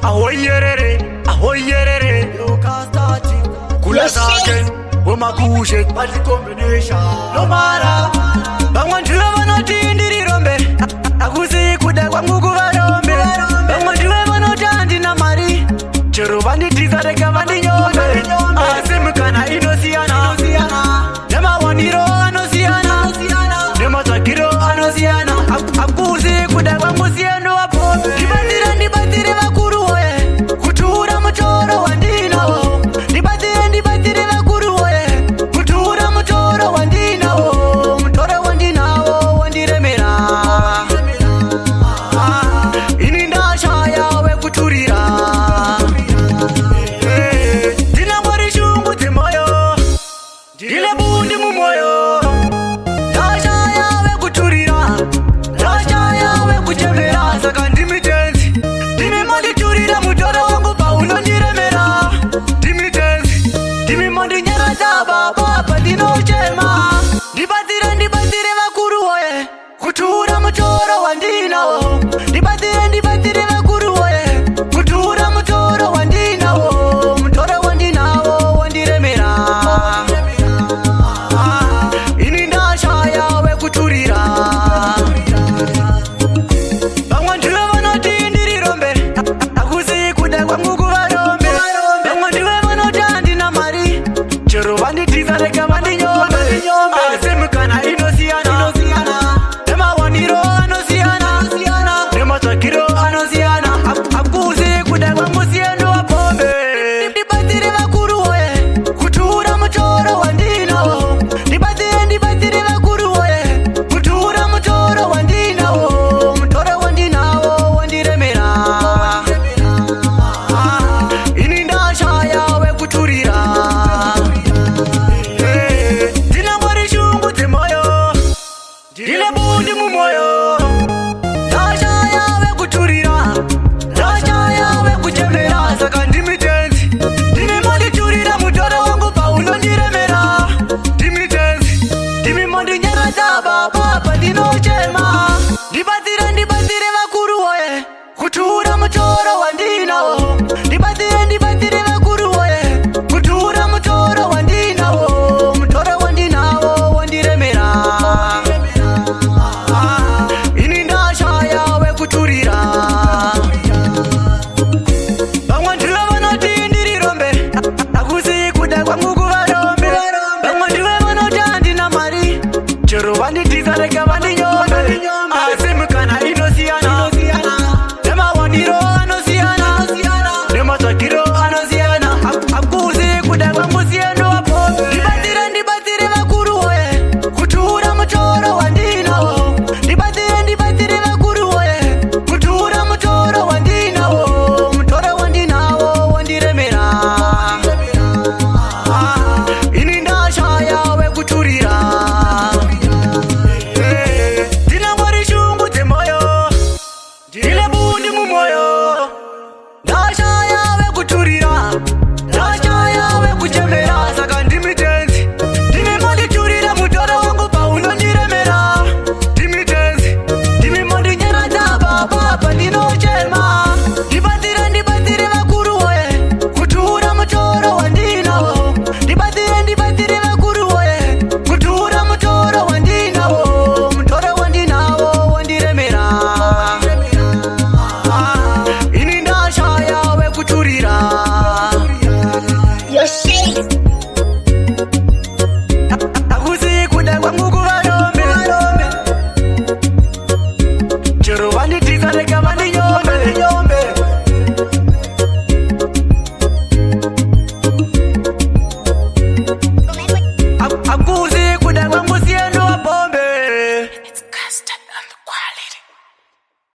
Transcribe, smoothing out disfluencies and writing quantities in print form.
Ahoyerere, ahoyerere. Kula sake wemakushe combination no mara. Vamwe ndivo vanoti ndiri rombe, hakusi kuda kwangu kuva rombe. Vamwe ndivo vanoti handina mari, chero vanditiza rega vandinyombe, asi mikana inosiyana, nemawaniro anosiyana, nematsvagiro anosiyana. Hakusi kuda kwangu siyeno wapombe. Ndibatsire, ndibatsire vakuru woye, kutura mutoro wandinawo. Ndibatsire, ndibatsire vakuru woye, kutura mutoro wandinawo. Mutoro wandinawo wandiremera, ini ndashaya wekuturira. Ndinangori shungu dzemoyo, ndine bundu mumwoyo, ndashaya wekuturira, ndashaya wekuchemera. Saka ndimi Tenzi, ndimi monditurira mutoro wangu paunondiremera. Ndimi Tenzi, ndimi mondinyaradza Baba pandinochema. Ndibatsire, ndibatsire vakuru woye, kutura mutoro wandinawo. Ndibatsire, ndibatsire vakuru woye, kutura mutoro wandinawo. Mutoro wandinawo wandiremera, ini ndashaya wekuturira. Vamwe ndivo vanoti ndiri rombe, hakusi kuda kwangu kuva rombe. Vamwe ndivo vanoti handina mari, chero vanditiza rega vandinyombe, asi mikana inosiyana, nemawaniro anosiyana, nematsvagiro anosiyana. Hakusi kuda kwangu siyeno wapombe. Ndibatsire vakuru woye, kutura mutoro wandinawo. Ndibatsire, ndibatsire vakuru woye, kutura mutoro wandinawo. Mutoro wandinawo wandiremera, ini ndashaya wekuturira. Ndinangori shungu dzemoyo, ndine bundu mumwoyo, ndashaya wekuturira, ndashaya wekuchemera. Saka ndimi Tenzi, ndimi monditurira mutoro wangu paunondiremera. Ndimi Tenzi, ndimi mondinyaradza Baba pandinochema. Ndibatsire, ndibatsire vakuru woye, kutura mutoro wandinawo. Ndibatsire, ndibatsire vakuru woye, kutura mutoro wandinawo. Mutoro wandinawo wandiremera, ini ndashaya wekuturira. Vamwe ndivo vanoti ndiri rombe, hakusi kuda kwangu kuva rombe. Vamwe ndivo vanoti handina mari, chero vanditiza rega vandinyombe, asi mikana inosiyana, nemawaniro anosiyana, nematsvagiro anosiyana. Hakusi kuda kwangu siyeno wapombe. Ndibatsire, ndibatsire vakuru woye, kutura mutoro wandinawo. Ndibatsire, ndibatsire vakuru woye, kutura mutoro wandinawo. Mutoro wandinawo wandiremera, ini ndashaya wekuturira. Ndinangori shungu dzemoyo, ndine bundu mumwoyo, ndashaya wekuturira, ndashaya wekuchemera. Saka ndimi Tenzi, ndimi monditurira mutoro wangu paunondiremera. Ndimi Tenzi, ndimi mondinyaradza Baba pandinochema. Ndibatsire, ndibatsire vakuru woye, kutura mutoro wandinawo. Ndibatsire, ndibatsire vakuru woye, kutura mutoro wandinawo. Mutoro wandinawo wandiremera, ini ndashaya wekuturira. Your shit. Hakusi kuda kwangu kuva rombe, chero vanditiza rega.